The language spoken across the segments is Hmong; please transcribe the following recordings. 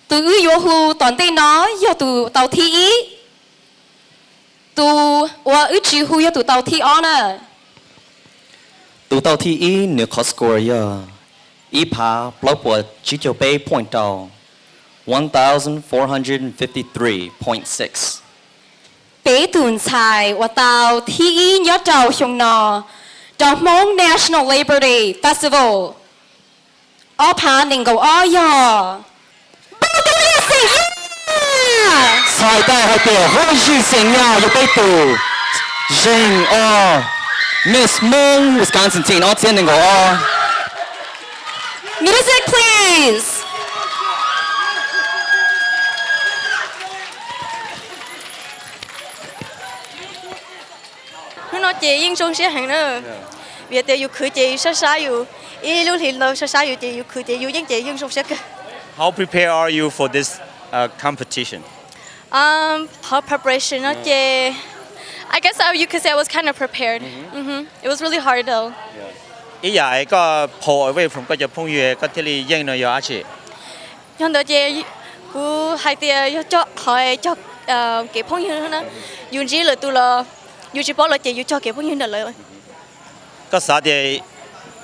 Tus wb yuav hu tom ntej no yog tus tau thib ib. Tus uas wb tsis hu yog tus tau thib ob na. Tus tau thib ib nws qhov score yog ib phav plaub puas tsib caug peb point rau, one thousand four hundred fifty three point six. Peb tus ntxhais uas tau thib ib nyob rau xyoo no rau Hmoob National Labor Day Festival ob phav nees nkaum ob yog Paj Tub Lis xeem Yaj. Txhais tau hais tias Huab Zwj xeem Yaj yog peb tus zeem o Miss Hmoob Wisconsin Teen ob txhiab nees nkaum ob. Music, please. Hnub no ces yeej zoo siab heev na, vim tias yus khwv ces sab sab yus, ib lub hlis ntau sab sab yus ces yus khwv ces yus yeej ces yeej zoo siab kawg. How prepared are you for this uh, competition? Um, qhov preparation no ces, I guess I, you could say I was kind of prepared. Mhm. It was really hard though. Ib yam koj pull away from koj cov phooj ywg koj thiaj li yeej no yog dab tsi? Yog ntawd ces kuv hais tias yog coj qhov cog kev phooj ywg na, yus ntsib lwm tus los yus tsis paub lawv ces yus cog kev phooj ywg ntawm lawv. Koj xav tias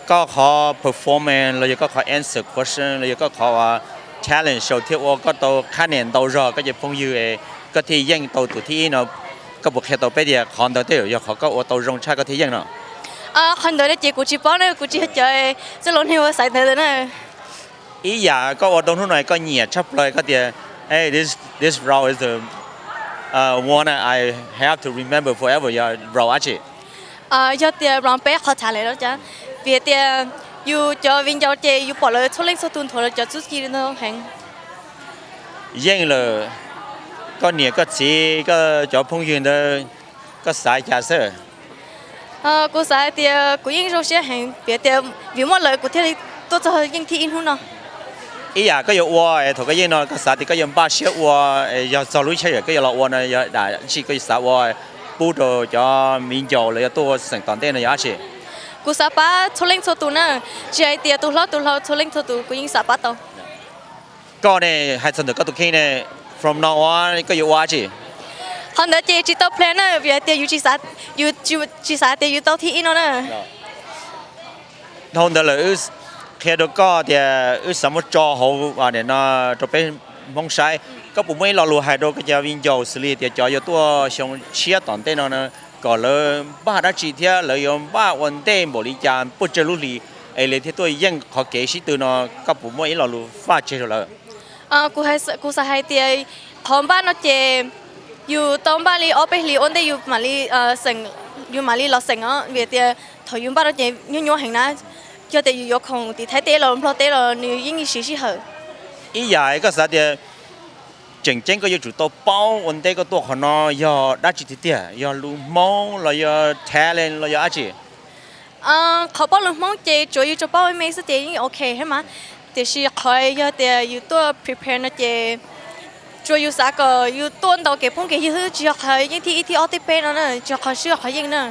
koj qhov performance los yog koj qhov answer question los yog koj qhov talent show thiaj ua koj tau qhab nias ntau zog koj cov phooj ywg, koj thiaj yeej tau tus thib ib no, koj puas qhia tau peb tias qhov ntawd tej zaum yog qhov koj ua tau zoo tshaj koj thiaj yeej no? Qhov ntawd ces kuv tsis paub na, kuv tsis yog cov txwj laus neeg uas xaiv ntawd na. Ib yam koj ua tau hnub no koj nyiam tshaj plaws koj tias, hey, this this round is the uh, one I have to remember forever, yog round dab tsi? Yog tias round peb qhov talent no cas, vim tias yus cov viv ncaus ces yus pom lawv txhua leej txhua tus nthuav lawv cov txuj ci ntau heev. Yeej lawm, koj niam koj txiv koj cov phooj ywg ntawd koj xav cas xwb? Kuv xav hais tias kuv yeej zoo siab heev vim tias vim muaj lawv kuv thiaj li tuaj txog yeej thib ib hnub no. Ib yam koj yuav ua thaum koj yeej no koj xav tias koj yuav npaj siab ua, yog txog lub sij hawm koj yuav los ua no yog dab tsi koj xav ua pub rau cov viv ncaus los yog tuaj ua xeem tom ntej no yog dab tsi? Kuv xav pab txhua leej txhua tus na, tsis hais tias tus hlob tus hlau, txhua leej txhua tus kuv yeej xav pab tau. Koj ne hais txog ntawm koj tus kheej ne, from now on koj yuav ua dab tsi? Qhov ntawd ces tsis tau plan na, vim hais tias yus tsis xav, yus tsis xav tias yus tau thib ib no na. Dhau ntawd lawm wb qhia rau koj tias wb xav muab tso hauv no rau peb Hmoob saib, koj puas muaj ib lo lus hais rau koj cov viv ncaus xws li tias cov yuav tuaj xyoo tshiab tom ntej no, kom lawv npaj dab tsi thiab lawv yuav npaj ua ntej npaum li cas puas tsawg lub hlis es lawv thiaj tuaj yeej qhov kev sib tw no, koj puas muaj ib lo lus faj tseg rau lawv? Kuv xav hais tias qhov npaj no ces yus tau npaj li ob peb hlis ua ntej yus mam li, yus mam li los xeem os, vim tias thaum yus npaj no ces nyuaj nyuaj heev na, yog tias yus yuav khoom tim Thaib teb los Nplog teb los nws yeej siv sij hawm. Ib yam koj xav tias tseem ceeb koj yuav tsum tau paub ua ntej koj tuaj qhov no yog dab tsi tiag tiag, yog lus Hmoob los yog talent los yog dab tsi? Qhov paub lus Hmoob ces tsuav yus tsuas paub me me xwb ces yeej ok thiab mas, tiam sis qhov yog tias yus tuaj prepare no ces tsuas yus xav kom yus tuaj ntaus kev phooj kev ywg xwb, tsis yog qhov yeej thib ib thib ob thib peb no na, tsis yog qhov swb qhov yeej na.